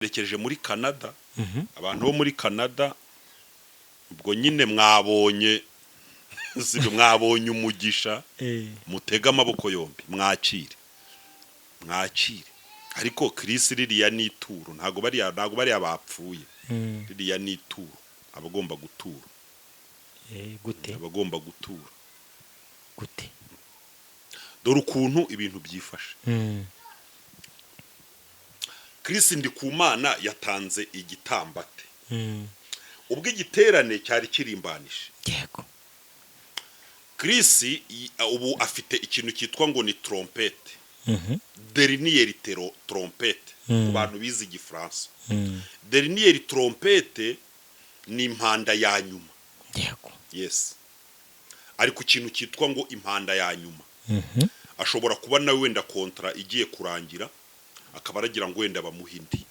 Yerekeje muri Canada. Abantu bo muri Canada ubwo nyine mwabonye, sibyo? Mwabonye umugisha. Mutege amaboko yombi, mwakire, mwakire. Ariko Chris, ririya ni ituro, ntabwo bariya bapfuye. Ririya ni ituro, abagomba gutura. Gute? Abagomba gutura. Gute? Dore ukuntu ibintu byifashe. Chris Ndikumana yatanze igitambate ubwo igiterane cyari kirimbanije. Chris ubu afite ikintu cyitwa ngo ni trompette, dernière trompette ku bantu bize Igifaransa. Dernière trompette ni impanda ya nyuma. Yes, ari ku kintu cyitwa ngo impanda ya nyuma. Ashobora kuba nawe wenda contrat igiye kurangira, akaba aragira ngo wenda bamuhe indi.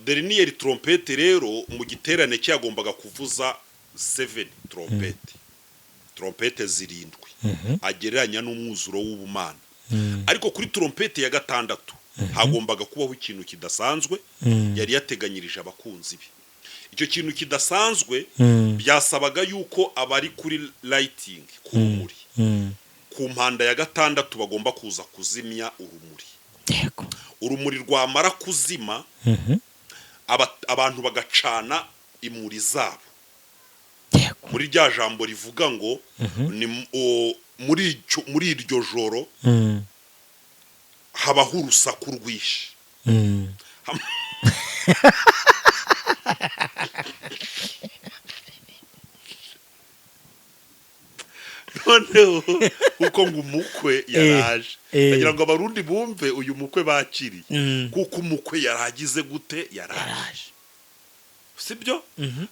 Dernière trompette rero, mu giterane cye yagombaga kuvuza seven trompettes, trompette zirindwi agereranya n'umwuzuro w'ubumana. Ariko kuri trompette ya gatandatu hagombaga kubaho ikintu kidasanzwe yari yateganyirije abakunzi be. Icyo kintu kidasanzwe byasabaga yuko abari kuri lighting, ku rumuri, ku mpanda ya gatandatu bagomba kuza kuzimya urumuri. Urumuri rwamara kuzima, abantu bagacana imuri zabo. Muri rya jambo rivuga ngo ni muri iryo joro habaho urusaku rwinshi. Noneho kuko ngo umukwe yaraje, ndagira ngo Abarundi bumve uyu mukwe bakiriye. Kuko umukwe yaragize gute? Yaraje. Yaraje. Sibyo?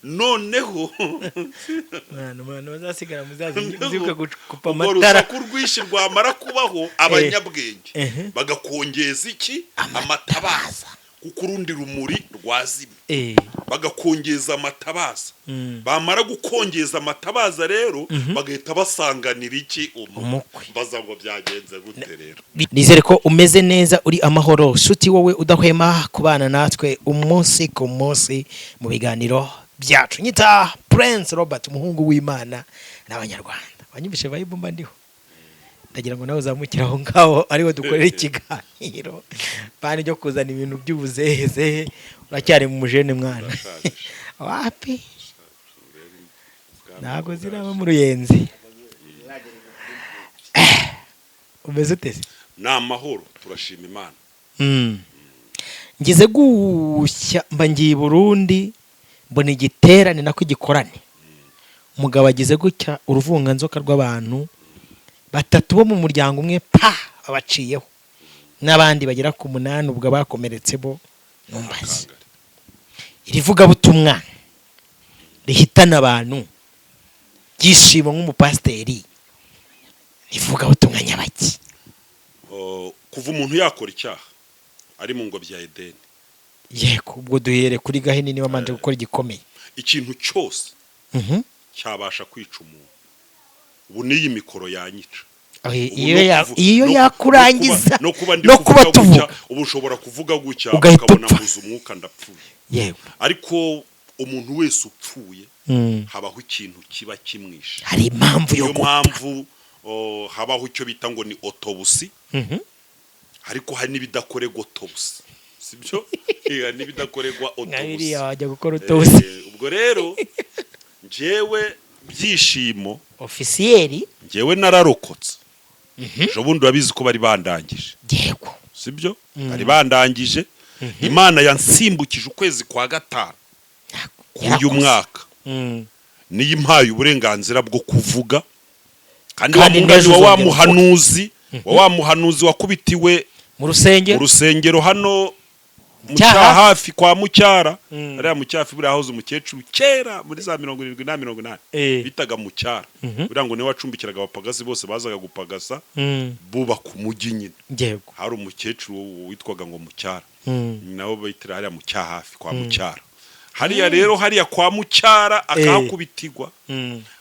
Noneho Mwana, mwana, bazasigara muzazi muzibuke gukupa urwo amatara. rusaku rwinshi rwamara kubaho, abanyabwenge bagakongeza iki? Amatabaza, kuko urundi rumuri rwazimye. Bagakongeza amatabaza. Bamara gukongeza amatabaza rero, bagahita basanganira iki? Umukwe. Mbaza ngo byagenze gute rero? Nizere ko umeze neza, uri amahoro, shuti wowe udahwema kubana natwe umunsi ku munsi mu biganiro byacu. Nyita Prince Robert, umuhungu w'Imana n'Abanyarwanda. Wanyumvishe vibe mba ndiho, ndagira ngo nawe uzamukire aho ngaho ariho dukorera ikiganiro, bani ryo kuzana ibintu by'ubuzehezehe. Uracyari mu mujene, mwana. Urashaje. Wapi, ntabwo ziraba mu Ruyenzi. Umeze ute se? Ni amahoro, turashima Imana. Ngize gushya mba ngiye i Burundi, mbona igiterane, nako igikorane. Umugabo agize gutya, uruvunganzoka rw'abantu batatu bo mu muryango umwe pa babaciyeho, n'abandi bagera ku munani ubwo bakomeretse bo numbaze. Kangari. Iri vugabutumwa rihitana abantu, byishimo nk'umupasiteri, ivugabutumwa nyabaki? Kuva umuntu yakora icyaha ari mu ngobyi ya Edeni, Yego, ubwo duhere kuri Gahini, niba amanje gukora igikomeye. ikintu cyose cyabasha kwica umuntu, ubu n'iyi mikoro yanyica. Ubu Iyo no iyo yakurangiza. No kuba ndi No kuba kuvuga tuvuga. gutya, ubu ushobora kuvuga gutya Ugahita ukabona upfa. mbuze umwuka, ndapfuye. Ariko umuntu wese upfuye, habaho ikintu kiba kimwishe. Hari impamvu yo Niyo gupfa. mpamvu habaho icyo bita ngo ni autopsie. Ariko hari n'ibidakorerwa autopsie, sibyo? Hari n'ibidakorerwa Nka autopsie. biriya wajya gukora autopsie. Ubwo rero njyewe Byishimo, Officiel. njyewe nararokotse. Ejo bundi urabizi ko bari bandangije. Sibyo? Bari bandangije. Imana yansimbukije ukwezi kwa gatanu k'uyu Yarakoze. mwaka. Niyo impaye uburenganzira bwo kuvuga kandi wa Kandi mungani n'ejo wa wa uzongera. muhanuzi wa muhanuzi wakubitiwe mu rusengero, mu rusengero hano mu Cyaha. Cyahafi kwa Mucyara. Hariya mu Cyahafi buriya hahoze umukecuru kera muri za 70 na 80, bitaga Mucyara. Buriya ngo niwe wacumbikiraga abapagasi bose bazaga gupagasa, bubaka umujyi nyine. Hari umukecuru witwaga ngo Mucyara, nabo bitira hariya mu Cyahafi kwa Mucyara. Hariya rero, hariya kwa Mucyara akahakubitirwa,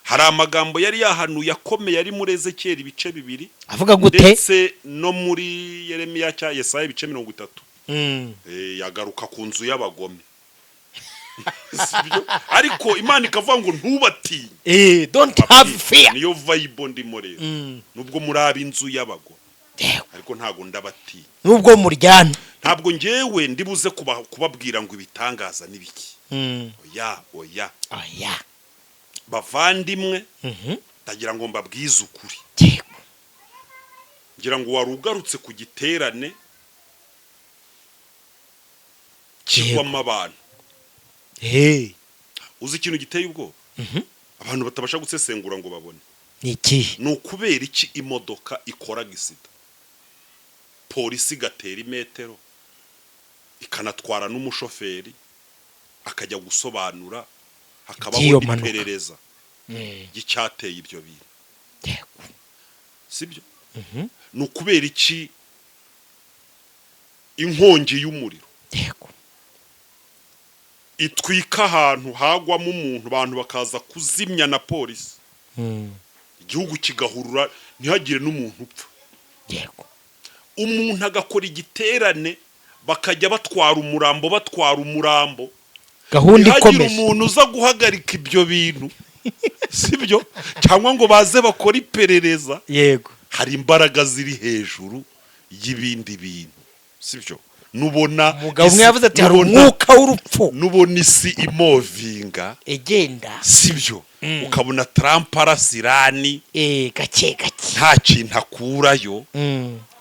hari amagambo yari yahanuye akomeye ari muri Ezekiyeli ibice 2, Avuga gute? ndetse no muri Yeremiya cya Yesaya ibice 30. Yagaruka ku nzu y'abagome, sibyo? Ariko Imana ikavuga ngo ntubatinye. Don't have fear. Niyo vibe ndimo rero. Nubwo muri ab'inzu y'abagome, ariko ntabwo ndabatinya. Nubwo muryana. Ntabwo ngewe ndibuze kubabwira ngo ibitangaza n'ibiki. Oya, oya. Oya. Bavandimwe, ndagira ngo mbabwize ukuri. Ngira ngo wari ugarutse ku giterane kigwamo abantu. Uzi ikintu giteye ubwoba abantu batabasha gusesengura ngo babone? Ni ikihe? Ni ukubera iki imodoka ikora accident, polisi igatera imetero, ikanatwara n'umushoferi akajya gusobanura, hakabaho By'iyo mpanuka. iperereza ry'icyateye ibyo bintu? Sibyo? Ni ukubera iki inkongi y'umuriro itwika ahantu hagwamo umuntu, abantu bakaza kuzimya na polisi, igihugu kigahurura, ntihagire n'umuntu upfa? Umuntu agakora igiterane, bakajya batwara umurambo, batwara umurambo, gahunda ntihagire ikomeje, umuntu uza guhagarika ibyo bintu, sibyo? Cyangwa ngo baze bakore iperereza. Hari imbaraga ziri hejuru y'ibindi bintu, sibyo? Nubona Umugabo umwe yavuze ati hari umwuka w'urupfu. Nubona isi imovinga, igenda, sibyo? Ukabona Trump arasa Irani gake gake, nta kintu akurayo,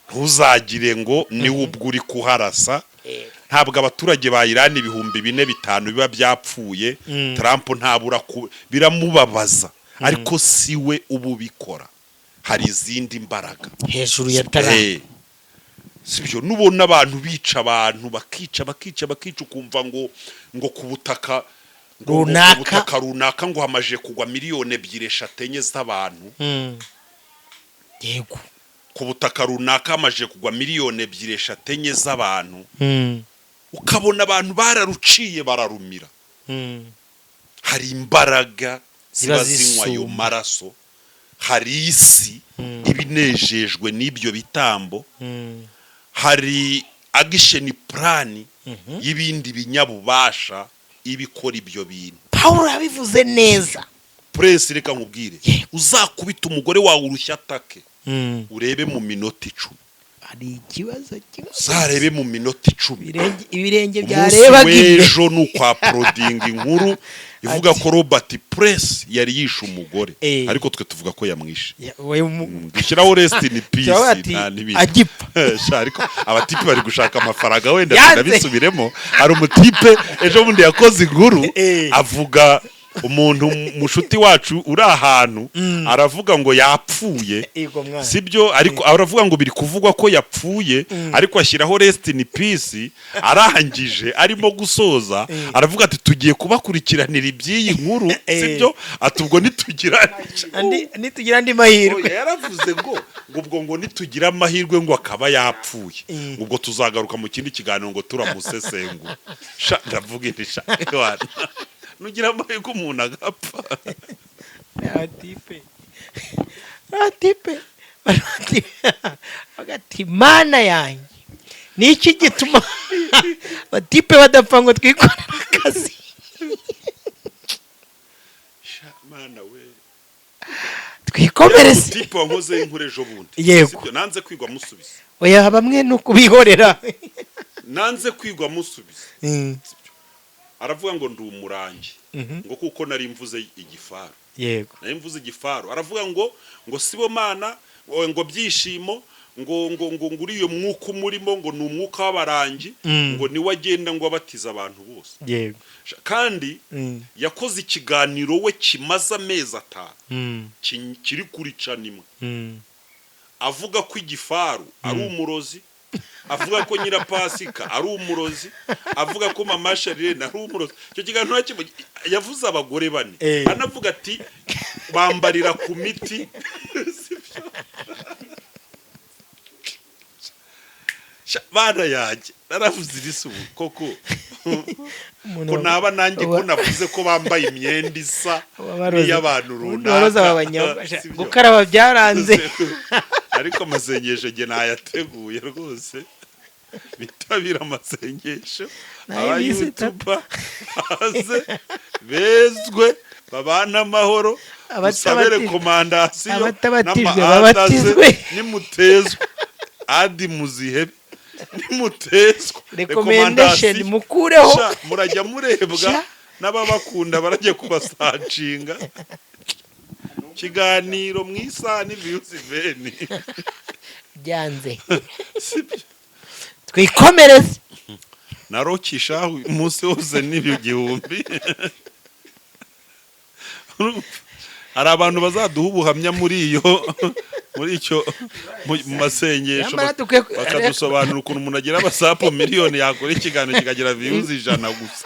ntuzagire ngo niwe ubwo uri kuharasa. Ntabwo abaturage ba Irani 4000, 5000 biba byapfuye. Trump ntabura biramubabaza, ariko si we uba ubikora, hari izindi mbaraga hejuru ya Trump. Sibyo? Nubona abantu bica abantu, bakica, bakica, bakica, ukumva ngo ku butaka ngo Runaka. ku butaka runaka ngo hamaje kugwa miliyoni 2, 3, 4 z'abantu. Ku butaka runaka hamaje kugwa miliyoni 2, 3, 4 z'abantu, ukabona abantu bararuciye bararumira, hari imbaraga ziba ziba zinywa ayo zisumba. maraso. Hari isi ibinejejwe n'ibyo bitambo. Hari action plan y'ibindi binyabubasha ibikora ibyo bintu. Pawulo yabivuze neza. Prince, reka nkubwire, uzakubita umugore wawe urushyi atake, urebe mu minota 10. Hari ikibazo kibazo. Uzarebe mu minota 10. Ibirenge Umunsi byarebaga imbere. w'ejo ni ukwuploadinga inkuru ivuga ko Robert Prince yari yishe umugore, ariko twe tuvuga ko yamwishe. Dushyiraho rest in peace. Turavuga ati, nta n'ibindi. Agipfa. Sha, ariko abatipe bari gushaka amafaranga wenda. Yanze. Tunabisubiremo, hari umutipe ejo bundi yakoze inkuru, avuga umuntu mushuti wacu uri ahantu, aravuga ngo yapfuye. Ego mwana. Sibyo? Ariko aravuga ngo biri kuvugwa ko yapfuye, ariko ashyiraho rest in peace. Arangije arimo gusoza, aravuga ati tugiye kubakurikiranira iby'iyi nkuru. Sibyo? Ati ubwo nitugira Nitugira andi mahirwe. Oya, yaravuze ngo ubwo ngo nitugira amahirwe ngo akaba yapfuye, ubwo tuzagaruka mu kindi kiganiro ngo turamusesengura. Sha, ndavuga indi, sha ewana, nugira amahirwe umuntu agapfa. Atipe, atipe bagati mana yanjye, ni iki gituma batipe badapfa ngo twikorere akazi? Sha, mana we. Twikomereze. Tipe wankozeho inkuru ejo bundi. Sibyo? Nanze kwigwa musubiza. Oya, bamwe ni ukubihorera. Nanze kwigwa musubiza. Aravuga ngo ndi umurangi, ngo kuko nari mvuze igifaru. Nari mvuze igifaru, aravuga ngo Sibomana, ngo Byishimo, ngo uriyo mwuka umurimo ngo ni umwuka w'abarangi, ngo niwe agenda ngo abatiza abantu bose. Kandi yakoze ikiganiro we kimaze amezi 5, kiri kuri channel imwe, avuga ko igifaru ari umurozi, avuga ko Nyirapasika ari umurozi, avuga ko Mama Sharirene ari umurozi. Icyo kiganiro yavuze abagore bane, anavuga ati bambarira ku miti. Sibyo? Sha, bana yanjye, naravuze iri si ubu koko ko naba nanjye ko navuze ko bambaye imyenda isa n'iy'abantu Waroza runaka. aba Sibyo? Gukaraba byaranze. Ariko amasengesho njye nayateguye rwose. Bitabira amasengesho. Nayo iminsi itatu. Aba YouTuber baze bezwe, babane amahoro, musabe recommandation. Abatabatijwe n'ama-adaze. babatizwe. Nimutezwa adi muzihebe, nimutezwa Recommendation recommandation. mukureho. Sha, murajya murebwa Sha. n'ababakunda, barajya kubasacinga kiganiro mu isaha ni views veni. Byanze. Sibyo? Twikomereze. Narokisha umunsi wose n'ibyo 1000. Urumva? Hari abantu bazaduha ubuhamya muri icyo mu masengesho, Nyamara dukwiye bakadusobanurira ukuntu umuntu agira abasapo miliyoni, yakora ikiganiro kikagira views 100 gusa.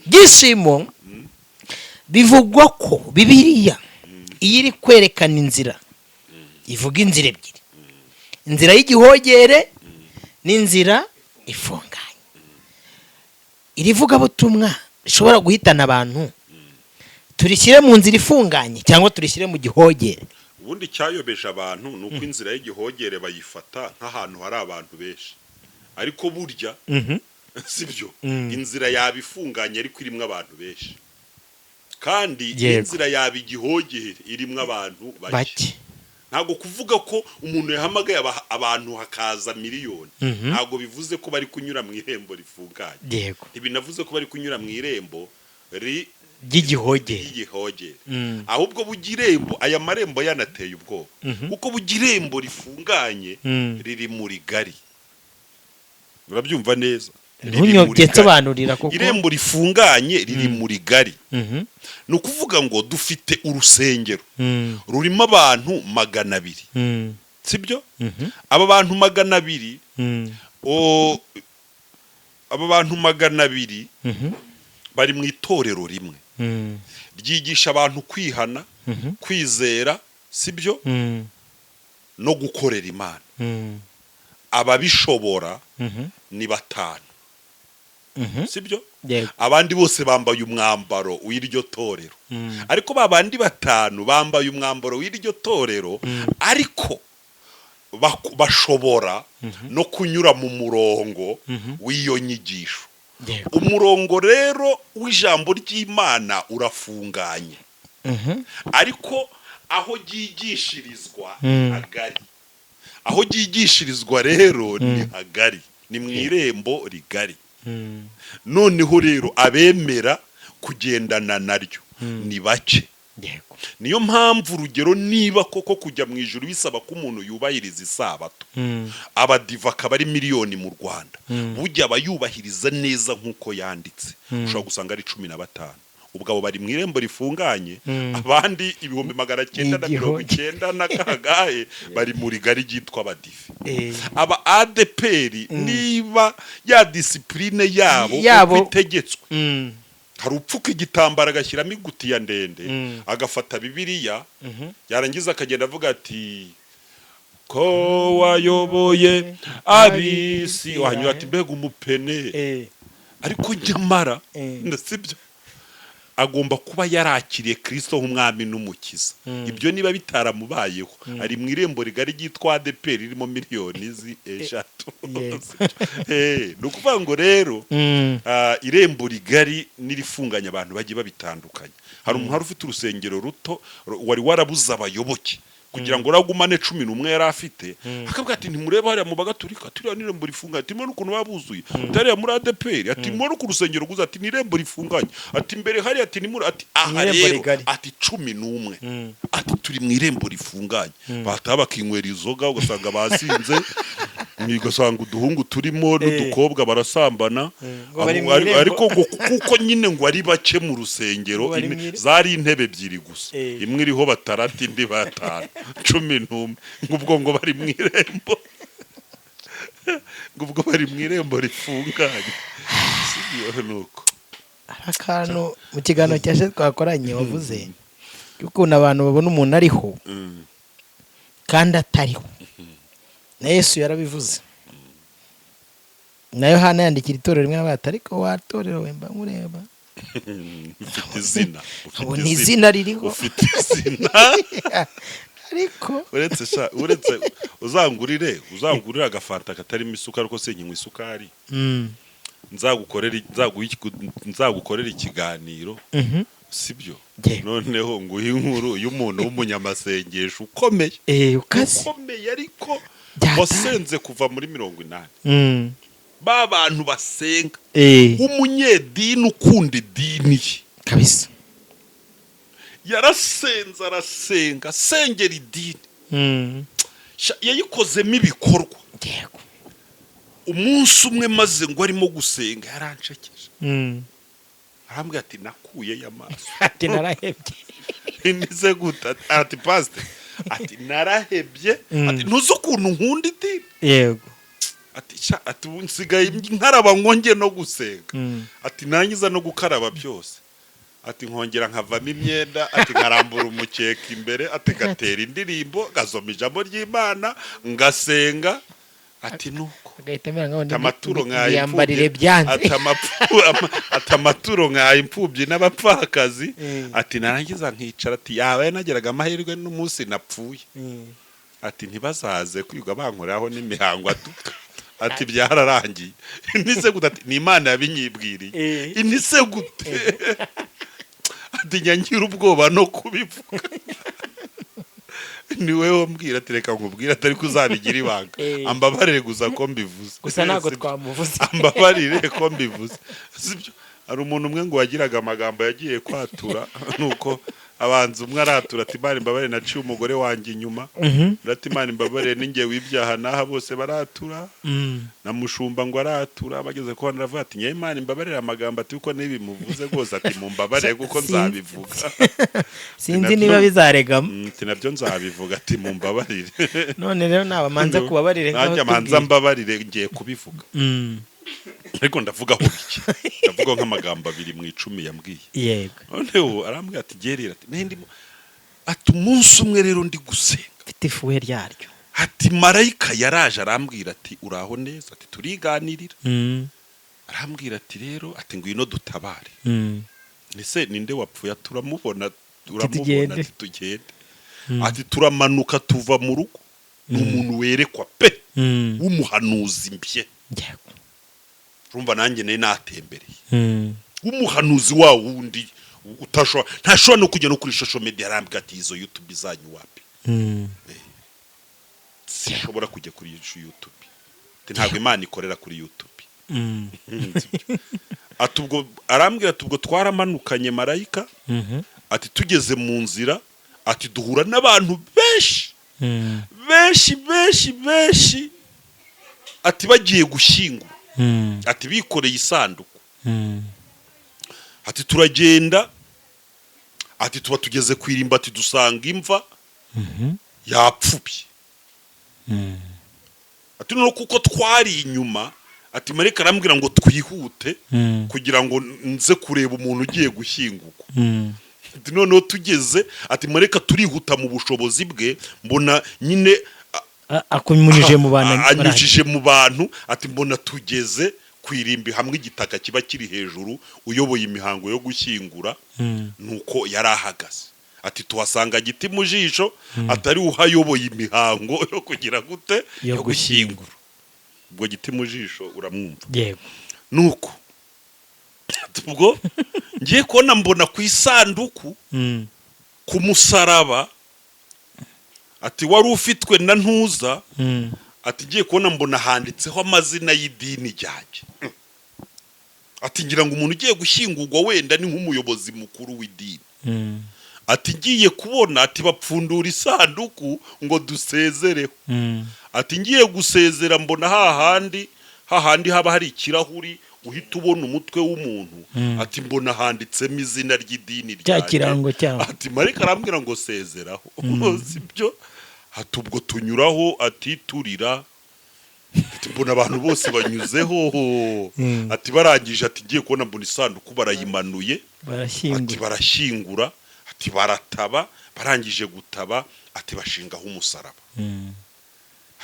Byishimo, bivugwa ko Bibiliya iyo iri kwerekana inzira, ivuga inzira ebyiri: inzira y'igihogere n'inzira ifunganye. Iri vugabutumwa rishobora guhitana abantu, turishyire mu nzira ifunganye cyangwa turishyire mu gihogere? Ubundi cyayobeje abantu ni uko inzira y'igihogere bayifata nk'ahantu hari abantu benshi, ariko burya sibyo. Inzira yaba ifunganye ariko irimo abantu benshi, kandi inzira yaba igihogere irimo abantu bake. Bake. Ntabwo kuvuga ko umuntu yahamagaye abantu hakaza miliyoni, ntabwo bivuze ko bari kunyura mu irembo rifunganye. Ntibinavuze ko bari kunyura mu irembo ry'igihogere. Ry'igihogere. Ahubwo bujya irembo, aya marembo yanateye ubwoba, kuko bujya irembo rifunganye riri mu rigari. Urabyumva neza? Riri mu Ntunyobye. rigari. Nsobanurira kuko. Irembo rifunganye riri mu rigari. Ni ukuvuga ngo dufite urusengero rurimo abantu 200, sibyo? Aba bantu 200, aba bantu 200 bari mu itorero rimwe ryigisha abantu kwihana, kwizera, sibyo, no gukorera Imana. Ababishobora ni batanu, sibyo? Yego. Abandi bose bambaye umwambaro w'iryo torero, ariko ba bandi batanu bambaye umwambaro w'iryo torero, ariko bashobora no kunyura mu murongo w'iyo nyigisho. Umurongo rero w'ijambo ry'Imana urafunganye, ariko aho ryigishirizwa hagari. Aho ryigishirizwa rero ni hagari, ni mu irembo rigari. Noneho rero abemera kugendana naryo ni bake. Niyo mpamvu, urugero, niba koko kujya mu ijuru bisaba ko umuntu yubahiriza isabato, abadiva akaba ari miliyoni mu Rwanda, burya abayubahiriza neza nk'uko yanditse ushobora gusanga ari 15. Ubwo abo bari mu irembo rifunganye, abandi 999,000 na kangahe bari mu rigari ryitwa abadive. Aba ADEPR, niba ya discipline yabo Yabo. uko itegetswe, hari upfuka igitambaro agashyiramo ingutiya ndende, agafata Bibiliya, yarangiza akagenda avuga ati ko wayoboye abisi, wanyura ati mbega umupene. Ariko nyamara sibyo. Agomba kuba yarakiriye Kirisito nk'umwami n'umukiza. Ibyo niba bitaramubayeho, ari mu irembo rigari ryitwa ADEPR ririmo miliyoni 3. Ni ukuvuga ngo rero irembo rigari n'irifunganya abantu bagiye babitandukanya. Hari umuntu wari ufite urusengero ruto wari warabuze abayoboke, kugira ngo uragumane 11 yari afite, akavuga ati: "Ntimureba hariya mu Bagaturika, turiya n'irembo rifunganye, ati mubona ukuntu babuzuye, ati hariya muri ADEPR, ati mubona ukuntu urusengero rwuzuye, ati ni irembo rifunganye, ati mbere hariya, ati nimuri, ati aha Ni irembo rero rigari. ati 11, ati turi mu irembo rifunganye." Bataha bakinywera inzoga, ugasanga basinze, ugasanga uduhungu turimo n'udukobwa barasambana. Ngo bari mu irembo. Ariko ngo kuko nyine ngo ari bake mu rusengero, Ngo bari mu zari intebe ebyiri gusa, imwe iriho bataratu, indi batanu, 11, ngo ubwo ngo bari mu irembo, ngo ubwo bari mu irembo rifunganye. Sibyo? Nuko. Hari akantu mu kiganiro cyashe twakoranye wavuze y'ukuntu abantu babona umuntu ariho kandi atariho. Na Yesu yarabivuze, na Yohana yandikira itorero rimwe aravuga ati: "Ariko watorero we, mba nkureba." Ufite izina, ufite Nkabona izina ririho. Ufite izina. Ariko Uretse sha, uretse uzangurire agafanta katarimo isukari, kuko sinywa isukari. Nzagukorera ikiganiro, sibyo? Yego. Noneho nguhe inkuru y'umuntu w'umunyamasengesho ukomeye. Ukaze. Ukomeye ariko. Byatari. Wasenze kuva muri 80. Ba bantu basenga, w'umunyedini ukunda idini ye. Yarasenze, arasenga, asengera idini. Sha, yayikozemo ibikorwa. Umunsi umwe maze ngo arimo gusenga yarancekeje. Arambwira ati: "Nakuyeyo amaso." Ati: "Narahebye." Nize gute? Ati: "Pasite," ati, "narahebye." Ati: "Ntuzi ukuntu nkunda idini." Ati: "Sha," ati, "ubu nsigaye nkaraba nkonge no gusenga." Ati: "Nangiza no gukaraba byose," ati, "nkongera nkavamo imyenda," ati, "nkarambura umukeka imbere," ati, "ngatera indirimbo, ngasoma ijambo ry'Imana, ngasenga," ati, "nuko." Agahita amera nkaho Ati: "Amaturo imyambarire byanze. Ati: Ati: "Amaturo nkaye imfubyi n'abapfakazi." Ati: "Narangiza nkicara," ati, "yaba nageraga amahirwe n'umunsi napfuye," ati, "ntibazaze kwiga bankoreraho n'imihango atuka," ati, "byararangiye." Nise gute? Ati: "Ni Imana yabinyibwiriye." Inise gute? Ati: "Nyangira ubwoba no kubivuga." Ni wowe wambwira ati: "Reka nkubwire," atari kuzabigira ibanga. Ambabarire gusa ko mbivuze. Gusa ntabwo Sibyo? twamuvuze. Ambabarire ko mbivuze, sibyo? Hari umuntu umwe ngo wagiraga amagambo yagiye kwatura, nuko abanza umwe aratura ati: "Imana imbabarire, naciye umugore wanjye inyuma." Ati: "Imana imbabarire, ninjye w'ibyaha." N'aha bose baratura, na mushumba ngo aratura. Bageze ko aravuga ati: "Nyewe Imana imbabarire amagambo," ati, "kuko nibimuvuze rwose," ati, "mumbabarire kuko nzabivuga." Sinzi niba bizaregamo. Ati: "Nabyo nzabivuga," ati, "mumbabarire." None rero nabamanza kubabarire nkaho Nanjye amanza tubwire. mbabarire, ngiye kubivuga. Ariko ndavugaho bike, ndavuga nk'amagambo 2 mu 10 yambwiye. Noneho arambwira ati: "Gerera," ati, "ndimo," ati, "umunsi umwe rero ndi gusenga." Mfite ifuhe ryaryo. Ati: "Marayika yaraje arambwira ati: 'Uraho neza?' Ati: 'Turiganirira.' Arambwira ati: 'Rero,' ati, 'ngwino dutabare.' Ese ninde wapfuye?' Turamubona, uramubona. Tugende. Ati: 'Tugende.' Ati: 'Turamanuka tuva mu rugo.' Ni umuntu werekwa pe, w'umuhanuzi mbye. Urumva nanjye nari natembereye, w'umuhanuzi wa wundi utashobora, ntashobora no kujya no kuri social media. Arambwira ati: 'Izo YouTube zanyu wapi, sinshobora kujya kuri YouTube.' Ati: 'Ntabwo Imana ikorera kuri YouTube.' Sibyo. Ati ubwo arambwira ati: 'Ubwo twaramanukanye marayika,' ati, 'tugeze mu nzira,' ati, 'duhura n'abantu benshi, benshi, benshi, benshi,' ati, 'bagiye gushyingura,' ati, 'bikoreye isanduku.' Ati: 'Turagenda,' ati, 'tuba tugeze ku irimba,' ati, 'dusanga imva yapfubye.' Ati: 'Noneho kuko twari inyuma,' ati, 'marayika arambwira ngo twihute kugira ngo nze kureba umuntu ugiye gushyingurwa.' Ati: 'Noneho tugeze,' ati, 'marayika turihuta mu bushobozi bwe, mbona nyine Akunyujije mu bantu. Anyujije mu bantu,' ati, 'mbona tugeze ku irimbi hamwe igitaka kiba kiri hejuru, uyoboye imihango yo gushyingura nuko yari ahagaze.' Ati: 'Tuhasanga giti mu jisho atari uhayoboye imihango yo kugira gute?' Yo Yo gushyingura." Ubwo giti mu jisho uramwumva? Yego. Nuko ubwo ngiye kubona mbona ku isanduku, ku musaraba, ati, wari ufitwe na ntuza. Ati: 'Ngiye kubona mbona handitseho amazina y'idini ryanjye.' Ati: 'Ngira ngo umuntu ugiye gushyingurwa wenda ni nk'umuyobozi mukuru w'idini.' Ati: 'Ngiye kubona,' ati, 'bapfundura isanduku ngo dusezereho.' Ati: 'Ngiye gusezera mbona hahandi hahandi haba hari ikirahuri uhita ubona umutwe w'umuntu,' ati, 'mbona handitsemo izina ry'idini Cya ryanjye.' kirango cyabo. Ati: 'Marayika arambwira ngo sezeraho, sibyo?' Ati: 'Ubwo tunyuraho,' ati, 'turira,' ati, 'mbona abantu bose banyuzeho.' Ati: 'Barangije,' ati, 'ngiye kubona mbona isanduku barayimanuye,' ati, Barashyingura. 'barashyingura,' ati, 'barataba, barangije gutaba,' ati, 'bashingaho umusaraba,'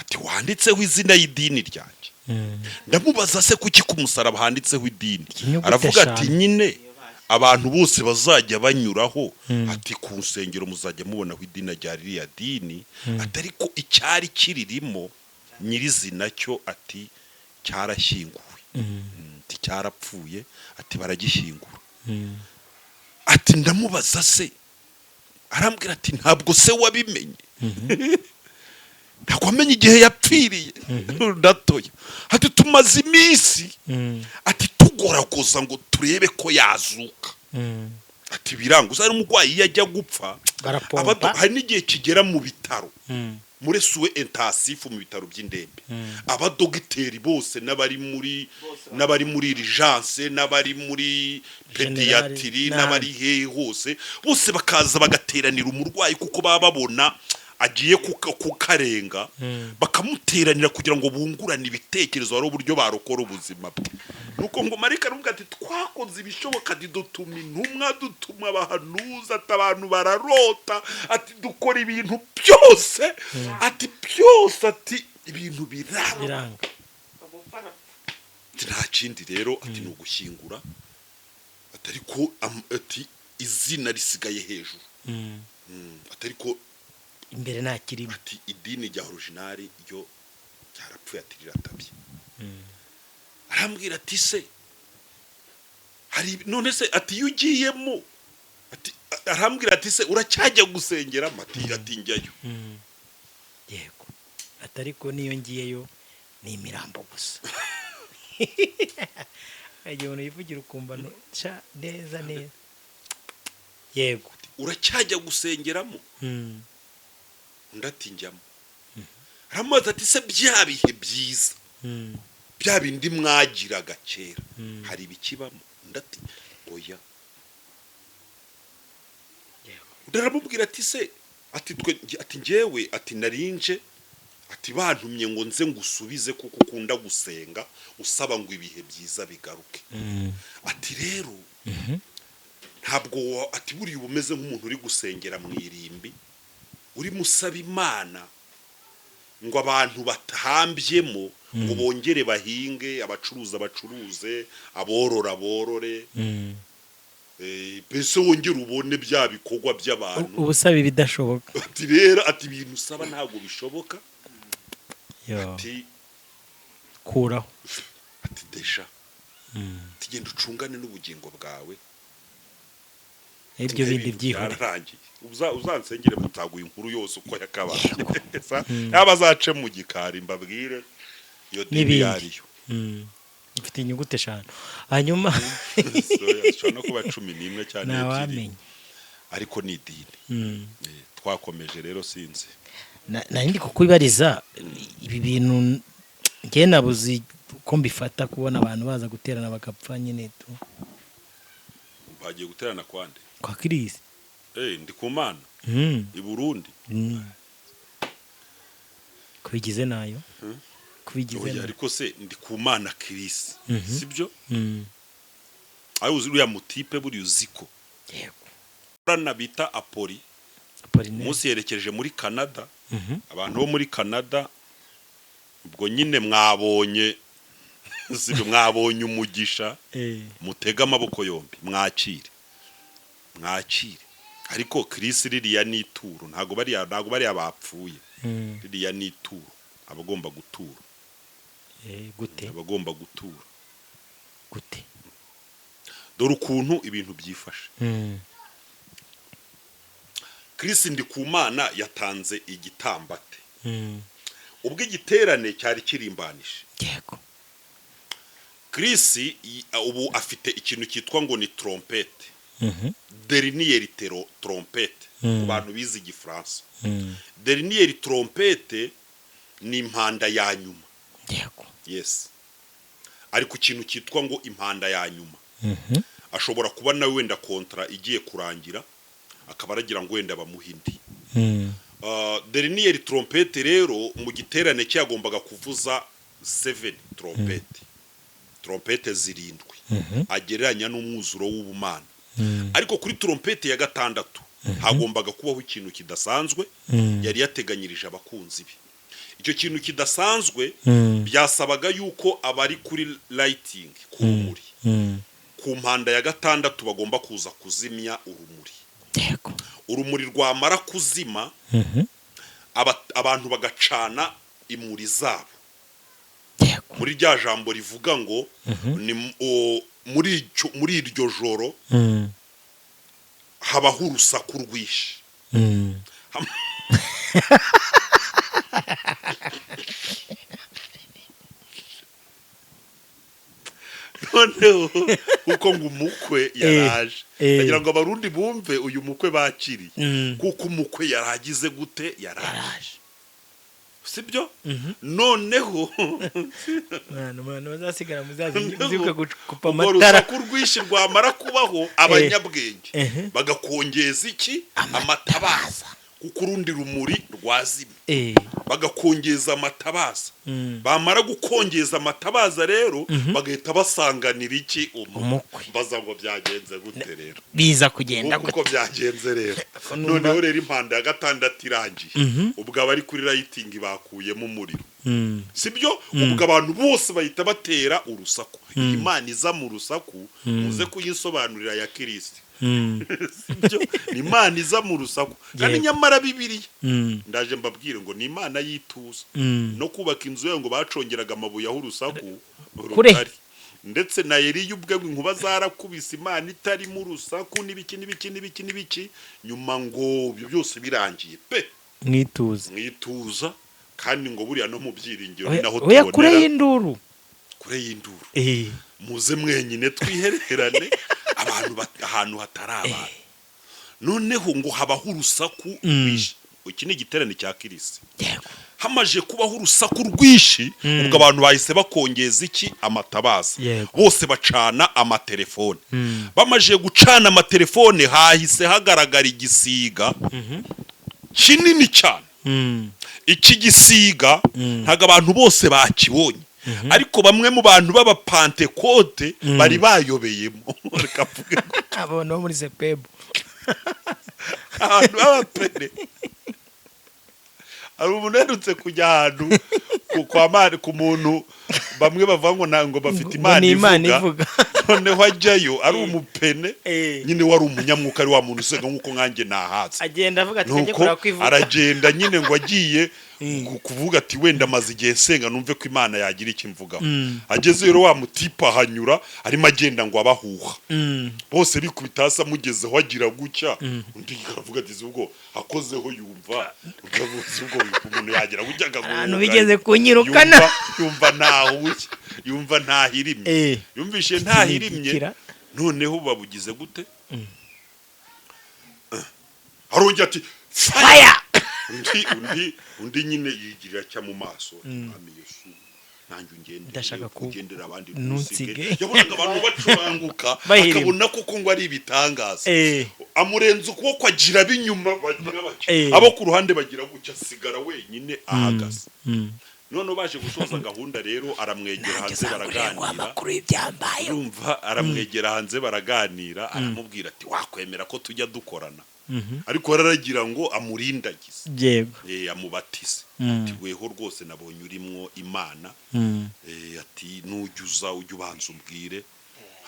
ati, 'wanditseho izina y'idini ryanjye.' Ndamubaza: 'Se kuki ku musaraba handitseho idini?' Inyuguti Aravuga ati eshanu. 'Nyine,' Abantu bose bazajya banyuraho, ati ku nsengero muzajya mubonaho idini rya ririya dini, ati ariko icyari kiririmo nyirizina cyo, ati cyarashyinguwe. Ati cyarapfuye, ati baragishyingura. Ati ndamubaza se, arambwira ati ntabwo se wabimenye, ntabwo wamenye igihe yapfiriye? Ndatoya. Ati tumaze iminsi, ati tugoragoza ngo turebe ko yazuka. Ati biranga. Uzi umurwayi iyo ajya gupfa, Barapompa. Hari n'igihe kigera mu bitaro, muri soins intensifs, mu bitaro by'indembe, abadogiteri bose n'abari muri urgence, n'abari muri Général, pédiatrie, n'ahandi. N'abari hehe hose, bose bakaza bagateranira umurwayi, kuko baba babona agiye kukarenga, bakamuteranira kugira ngo bungurane ibitekerezo, hari uburyo barokora ubuzima bwe. Nuko ngo marika aravuga ati twakoze ibishoboka, ati dutuma intumwa, dutuma abahanuzi, ati abantu bararota, ati dukora ibintu byose, ati byose, ati ibintu biraba. Biranga. Ati nta kindi rero, ati ni ugushyingura, ati ariko ati izina risigaye hejuru. Ati ariko imbere nta kirimo. Ati idini rya original ryo ryarapfuye, ati riratabye. Arambwira ati se hari none se, ati iyo ugiyemo, ati arambwira ati se uracyajya gusengeramo? Ati njyayo. Yego, ati ariko niyo ngiyeyo ni imirambo gusa. Igihe umuntu yivugira ukumva ca neza neza, yego. Uracyajya gusengeramo? Undi ati njyamo. Aramubaza ati se bya bihe byiza, bya bindi mwagiraga kera, hari ibikibamo? Undi ati oya. Undi aramubwira ati se, ati twe, ati njyewe, ati narinje, ati bantumye ngo nze ngusubize kuko ukunda gusenga usaba ngo ibihe byiza bigaruke. Ati rero ntabwo ati buriya uba umeze nk'umuntu uri gusengera mu irimbi, urimo usaba Imana ngo abantu batahambyemo ngo bongere bahinge, abacuruza bacuruze, aborora borore. Mbese wongere ubone bya bikorwa by'abantu. Uba usaba ibidashoboka. Ati rero, ati ibintu usaba ntabwo bishoboka. Yo, ati kuraho. Ati déjà, ati genda ucungane n'ubugingo bwawe. Ibyo bindi Ibintu byihore. byararangiye. Uzansengere mutaguye inkuru yose uko yakabaye. Yaba azace mu gikari mbabwire iyo dini N'ibindi. iyo ariyo. Mfite inyuguti eshanu hanyuma. Zishobora no kuba 11 cyane 2. Ntawamenya. Ariko ni idini. Twakomeje rero, sinzi. Nari ndi kukwibariza ibi bintu, njye nabuze uko mbifata, kubona abantu baza guterana bagapfa nyine tu. Bagiye guterana kwande? Kwa Kirisi. Ndi ku Mana i Burundi. Kubigize nayo, kubigize Oya, nayo. Ariko se ndi ku Mana Kirisi, sibyo? Mm. Ayo uzi uriya mutipe buriya, uzi ko Yego. urana bita Apoli. Apollinaire. Umunsi yerekeje muri Canada. Abantu bo muri Canada ubwo nyine mwabonye, sibyo? Mwabonye umugisha. Mutege amaboko yombi mwakire, mwakire. Ariko Chris, ririya ni ituro, ntabwo bariya bapfuye. Ririya ni ituro, abagomba gutura. Gute? Abagomba gutura. Gute? Dore ukuntu ibintu byifashe. Chris Ndikumana yatanze igitambate ubwo igiterane cyari kirimbanije. Chris ubu afite ikintu cyitwa ngo ni trompette, dernière trompette, ku bantu bize igifaransa. Dernière trompette ni impanda ya nyuma. Yes, ari ku kintu cyitwa ngo impanda ya nyuma. Ashobora kuba nawe wenda contrat igiye kurangira, akaba aragira ngo wenda bamuhe indi. Dernière trompette rero, mu giterane cye yagombaga kuvuza 7 trompette, trompette zirindwi, agereranya n'umwuzuro w'ubumana. Ariko kuri trompette ya gatandatu hagombaga kubaho ikintu kidasanzwe yari yateganyirije abakunzi be. Icyo kintu kidasanzwe byasabaga yuko abari kuri lighting, ku rumuri, Ku mpanda ya gatandatu bagomba kuza kuzimya urumuri. Urumuri rwamara kuzima, abantu bagacana imuri zabo. Muri rya jambo rivuga ngo ni muri iryo joro habaho urusaku rwinshi. Noneho kuko ngo umukwe yaraje, kugira ngo Abarundi bumve uyu mukwe bakiriye, kuko umukwe yaragize gute? Yaraje. Yaraje. Sibyo? Noneho Mwana, mwana, bazasigara muzaze noneho muzibuke gukupa urwo amatara. rusaku rwinshi rwamara kubaho, abanyabwenge bagakongeza iki? Amatabaza, kuko urundi rumuri rwazimye. Bagakongeza amatabaza. Bamara gukongeza amatabaza rero, bagahita basanganira iki? Umukwe. Mbaza ngo byagenze gute rero? Biza kugenda Nk'uko uko gute? byagenze rero, Ko numva- noneho rero impanda ya gatandatu irangiye, ubwo abari kuri lighting bakuyemo umuriro, sibyo? Ubwo abantu bose bahita batera urusaku. Iyi Imana iza mu rusaku, muze kuyisobanurira ya Kirisiti, sibyo? Ni Imana iza mu rusaku kandi nyamara Bibiliya, ndaje mbabwire ngo ni Imana y'ituza. No kubaka inzu yayo ngo bacongeraga amabuye aho urusaku Kure. rutari. Ndetse na Eliya ubwe ngo inkuba zarakubise, Imana itarimo urusaku n'ibiki n'ibiki n'ibiki n'ibiki. Nyuma ngo ibyo byose birangiye pe, Mwituze. Mwituza, kandi ngo buriya no mu byiringiro ni Oya, naho oya, kure tubonera y'induru. Kure y'induru. Muze mwenyine twihererane, abantu ahantu hatari abantu. Noneho ngo habaho urusaku rwinshi. Iki ni igiterane cya Kirisi. Hamaze kubaho urusaku rwinshi, ubwo abantu bahise bakongeza iki? Amatabaza. Bose bacana amatelefone. Bamaze gucana amatelefone, hahise hagaragara igisiga kinini cyane. Iki gisiga ntabwo abantu bose bakibonye, ariko bamwe mu bantu b'Abapantekote bari bayobeyemo, reka mvuge ngo Abantu bo muri sepebu. Abantu b'abapene. Hari umuntu uherutse kujya ahantu kwa Mani, ku muntu bamwe bavuga ngo ntabwo bafite Ngo Imana ni Imana ivuga. ivuga. Noneho ajyayo ari umupene, nyine wari umunyamwuka, ari wa muntu usenga nk'uko nkanjye nahatse. Agenda avuga ati kajye Nuko kureba ko ivuga. aragenda nyine ngo agiye kuvuga ati wenda amaze igihe nsenga, numve ko Imana yagira icyo imvugaho. Ageze rero, wa mutipe ahanyura arimo agenda ngo abahuha. Bose bikubita hasi, amugezeho agira gutya, undi aravuga ati ubwo akozeho yumva, undi avuga ati ubwo umuntu yagira gutya akaguhuga. Ahantu bigeze kunyirukana. Yumva ntahuye, yumva ntahirimye. Yumvishe ntahirimye. Kirikira. Noneho babugize gute? Arongera ati fire. Fire. Undi nyine yigirira cya mu maso, Mwami Yesu, nanjye ungendere, Ndashaka ugendera abandi, ntunsige. ntusige. Yabonaga abantu bacuranguka, Bahirima. akabona koko ngo ari ibitangaza. Amurenza ukuboko, agira ab'inyuma bagira bake, abo ku ruhande bagira gutya, asigara wenyine ahagaze. Noneho baje gusoza gahunda rero, aramwegera Nanjye hanze, uzangurire ngo baraganira. amakuru y'ibyampayeho. Urumva, aramwegera hanze baraganira, aramubwira ati wakwemera ko tujya dukorana? Ariko aragira ngo amurindagize, amubatize. Ati weho rwose nabonye urimwo Imana. Ati nujya uza ujye ubanza umbwire,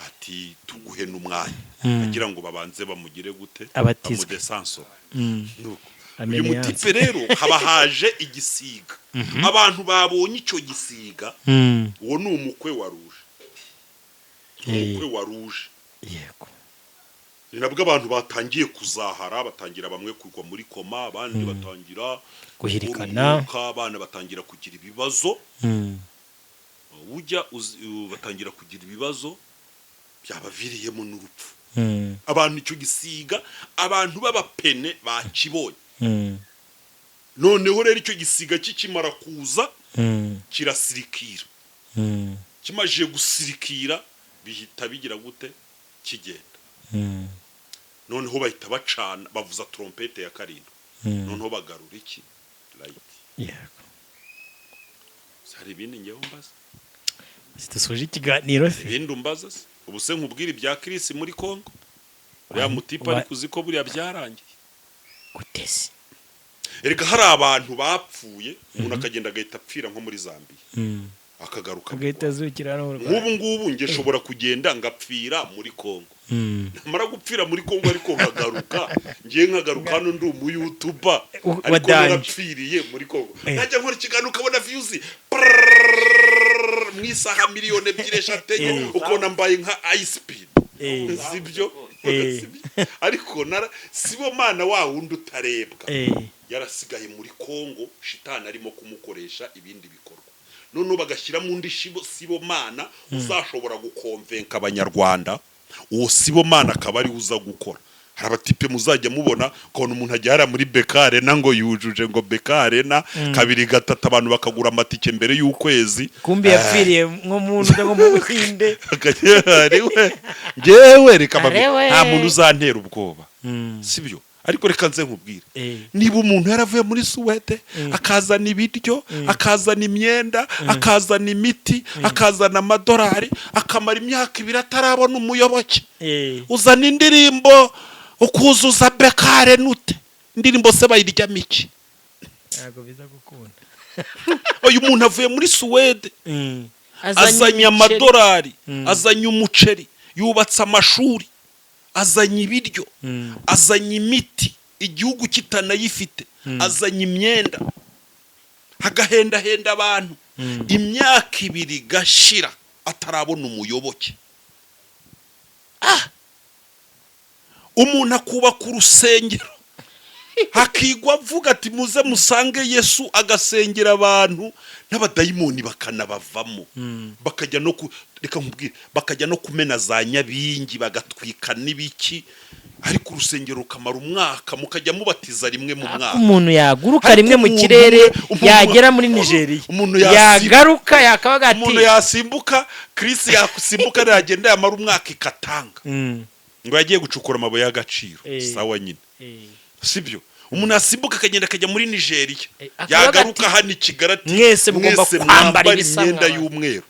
ati tuguhe n'umwanya, agira ngo babanze bamugire gute? Abatizwe. Bamudesansore. Nuko Amene. uyu mutipe rero haba haje igisiga, abantu babonye icyo gisiga. Uwo ni umukwe wa ruje, umukwe wa ruje. Ni nabwo abantu batangiye kuzahara, batangira bamwe kugwa muri koma, abandi batangira Guhirikana. umwuka, abana batangira kugira ibibazo. Ujya batangira kugira ibibazo byabaviriyemo n'urupfu. Abantu icyo gisiga, abantu b'abapene bakibonye. Noneho rero icyo gisiga kikimara kuza, kirasirikira. Kimajije gusirikira, bihita bigira gute? Kigenda. Noneho bahita bacana, bavuza trompete ya karindwi. Noneho bagarura iki? Light. Hari ibindi ngewe mbaza? Dusoje ikiganiro se? Ibindi umbaza se? Ubu se nkubwire ibya Kirisi muri Kongo, uriya mutipe, ariko uzi ko buriya byarangiye? Gute se? Erega hari abantu bapfuye, umuntu akagenda agahita apfira nko muri Zambiya. Akagaruka mu Agahita Rwanda. azukira hano mu Rwanda. Nk'ubu ngubu njye nshobora kugenda ngapfira muri Kongo, namara gupfira muri Kongo ariko nkagaruka, ngiye nkagaruka hano ndi umuyoutuber, Wa ariko danger. narapfiriye muri Kongo. Najya nkora ikiganiro ukabona views mu isaha 2 miliyoni, 3, 4, ukabona mbaye nka iSpeed. Sibyo? Sibyo? Ariko nara Sibomana wa wundi utarebwa yarasigaye muri Kongo, shitani arimo kumukoresha ibindi bikorwa. Noneho bagashyiramo undi Sibomana uzashobora guconvinca Abanyarwanda. Uwo Sibomana akaba ariwe uza gukora. Hari abatipe muzajya mubona, ukabona umuntu ajya hariya muri BK Arena ngo yujuje ngo BK Arena kabiri, gatatu, abantu bakagura amatike mbere y'ukwezi. Kumbi yapfiriye nko mu nda, nko mu Buhinde. Ariwe ngewe reka mbabwire, Arewe. nta muntu uzantera ubwoba, sibyo? Ariko reka nze nkubwire, niba umuntu yaravuye muri Suwede akazana ibiryo, akazana imyenda, akazana imiti, akazana amadolari, akamara imyaka 2 atarabona umuyoboke, uzana indirimbo ukuzuza BK Arena ute? Indirimbo se bayiryamo iki? Ntabwo biza gukunda. Uyu muntu avuye muri Suwede, azanye imiceri. amadolari, azanye umuceri, yubatse amashuri, azanye ibiryo, azanye imiti igihugu kitanayifite, azanye imyenda, hagahendahenda abantu, imyaka 2 igashira atarabona umuyoboke. Umuntu akubaka urusengero, hakigwa avuga ati: "Muze musange Yesu", agasengera abantu n'abadayimoni bakanabavamo, bakajya no ku, reka nkubwire, bakajya no kumena za nyabingi, bagatwika n'ibiki, ariko urusengero rukamara umwaka, mukajya mubatiza rimwe mu mwaka. Umuntu yaguruka Ariko rimwe mu umuntu kirere, yagera muri Nigeria, umuntu yagaruka yakabaga ati umuntu yasimbuka, Chris yasimbuka, yagenda yamara umwaka ikatanga ngo yagiye gucukura amabuye y'agaciro. Sawa nyine. Sibyo? Umuntu yasimbuka akagenda akajya muri Nigeria, Akavuga yagaruka ati, hano i Kigali ati: "Mwese mugomba "Mwese kwambara mwambara ibisa imyenda mwaba." y'umweru."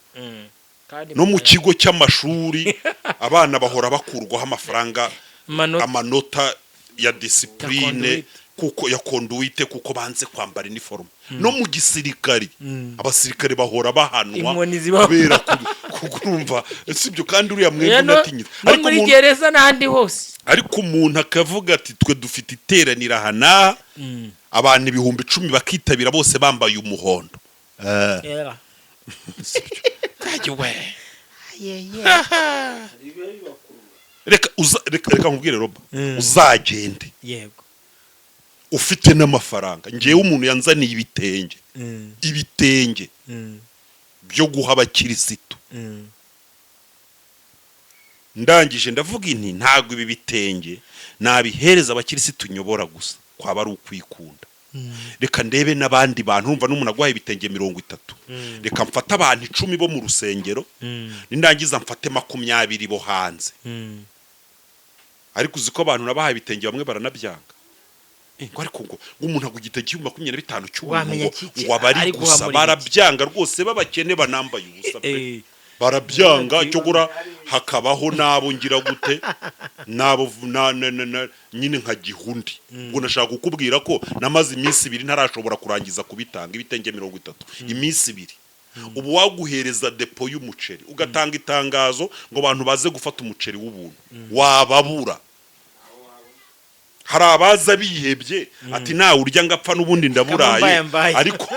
Kandi No mu kigo cy'amashuri abana bahora bakurwaho amafaranga, Amanota. amanota ya discipline, conduite. Kuko ya conduite, kuko banze kwambara iniforume. No mu gisirikari abasirikare bahora bahanwa Inkoni zibaho. kubera kurumva, sibyo? Kandi uriya mwenda Oya, unatinyitse. no Ariko muri gereza n'ahandi hose. Ariko umuntu akavuga ati: "Twe dufite iteraniro aha n'aha", abantu 10,000 bakitabira, bose bambaye umuhondo. Sibyo? We. Reka nkubwire, Roba, uzagende Yego. ufite n'amafaranga. Ngewe umuntu yanzaniye ibitenge, ibitenge byo guha abakirisitu, ndangije ndavuga inti: "Ntabwo ibi bitenge nabihereza abakirisitu nyobora gusa, kwaba ari ukwikunda. Reka ndebe n'abandi bantu." Urumva, n'umuntu aguhaye ibitenge 30, reka mfate abantu 10 bo mu rusengero, nindangiza mfate 20 bo hanze. Ariko uzi ko abantu nabahaye ibitenge bamwe baranabyanga? Ngo ariko ngo umuntu agwa igitenge 25,000 cy'ubuntu, Wamenya ngo kiki ngo abari ari guha gusa muri iki? Barabyanga rwose, b'abakene banambaye ubusa pe. Barabyanga. Cyogora hakabaho n'abo ngira gute, n'abo nyine nka gihundi. Ubwo nashaka kukubwira ko namaze iminsi 2 ntarashobora kurangiza kubitanga, ibitenge 30, iminsi 2. Ubu waguhereza depo y'umuceri, ugatanga itangazo ngo abantu baze gufata umuceri w'ubuntu, wababura. Hari abaza bihebye ati: "Nawe urya ngapfa n'ubundi ndaburaye." Kamumbaye mbaye. Ariko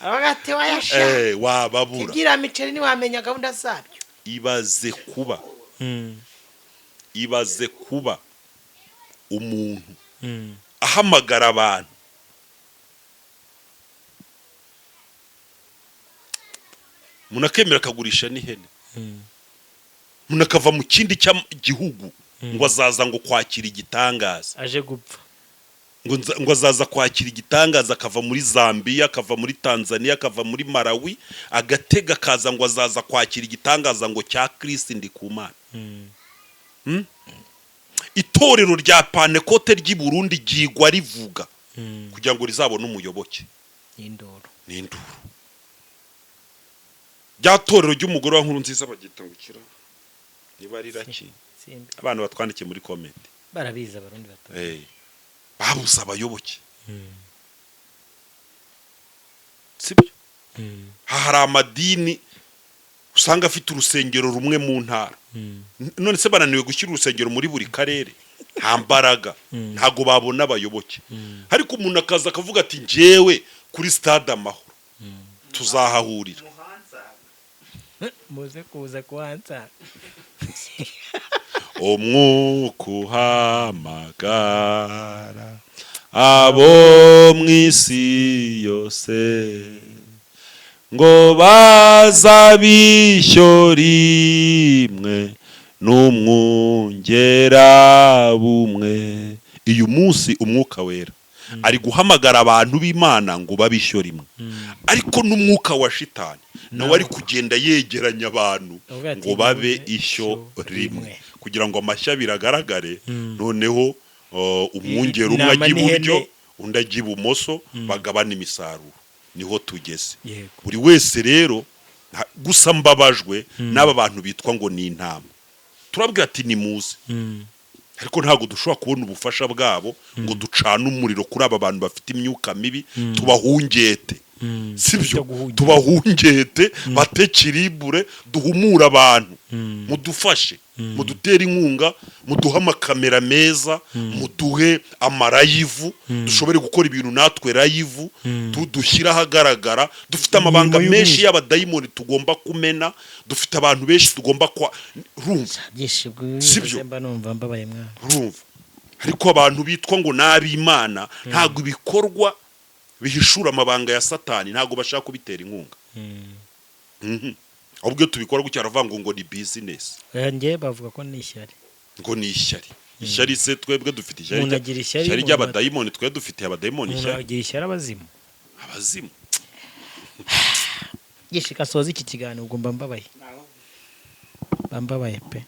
Abaga ati: "Wayasha." Wababura. Ibyiriya miceri ntiwamenya gahunda zabyo. Ibaze kuba umuntu ahamagara abantu, umuntu akemera akagurisha n'ihene, umuntu akava mu kindi gihugu ngo azaza ngo kwakira igitangaza. Aje gupfa. Ngo azaza kwakira igitangaza, akava muri Zambia, akava muri Tanzania, akava muri Malawi, agatega akaza ngo azaza kwakira igitangaza ngo cya Chris Ndikumana. Itorero rya Pantekote ry'i Burundi ryigwa rivuga kugira ngo rizabone umuyoboke. N'induru. Ni induru. Rya torero ry'umugore wa Nkuru Nziza bagita ngo kira niba riraki. Simbi. Abantu batwandikiye muri comment. Barabizi Abarundi bato. Babuze abayoboke, sibyo? Hari amadini usanga afite urusengero rumwe mu ntara. None se bananiwe gushyira urusengero muri buri karere? Nta mbaraga, ntabwo babona abayoboke. Ariko umuntu akaza akavuga ati: "Njyewe kuri Stade Amahoro tuzahahurira." Muze kuza kuhansa. Umwuka uhamagara abo mu isi yose ngo baza bishyo rimwe n'umwungera bumwe. Uyu munsi Umwuka Wera ari guhamagara abantu b'Imana ngo babe ishyo rimwe, ariko n'umwuka wa shitani nawe ari kugenda yegeranya abantu Avuga ati, ngo babe "Nimuze ishyo ishyo rimwe," rimwe. kugira ngo amashyo abiri agaragare. Noneho umwungeri umwe Intama ajya iburyo, n'ihene. undi ajya ibumoso, bagabana imisaruro. Niho tugeze. Buri wese rero gusa mbabajwe n'aba bantu bitwa ngo ni intama. Turabwira ati: "Nimuze," ariko ntabwo dushobora kubona ubufasha bwabo ngo ducane umuriro kuri aba bantu bafite imyuka mibi, tubahungete, sibyo? Guhungeta. Tubahungete bate kiribure, duhumure abantu. Mudufashe, mudutere inkunga, muduhe amakamera meza, muduhe ama live, dushobore gukora ibintu natwe live, dushyire ahagaragara. Dufite amabanga Imirimo menshi y'ubwiza. y'abadayimoni tugomba kumena. Dufite abantu benshi tugomba kwa urumva. Byinshi. Sibyo? Mba numva mbabaye mwana. Urumva, ariko abantu bitwa ngo ni ab'Imana, ntabwo ibikorwa bihishura amabanga ya Satani, ntabwo bashaka kubitera inkunga. Ahubwo iyo tubikora gutya baravuga ngo ni business. Oya, njye bavuga ko ni ishyari. Ngo ni ishyari. Ishyari se twebwe dufite ishyari Umuntu agira ishyari, ishyari umuntu ry'abadayimoni? Twe dufitiye abadayimoni Umuntu ishyari? agira ishyari abazimu. Abazimu. Gishika soza iki kiganiro, ubwo mba mbabaye, mba mbabaye pe.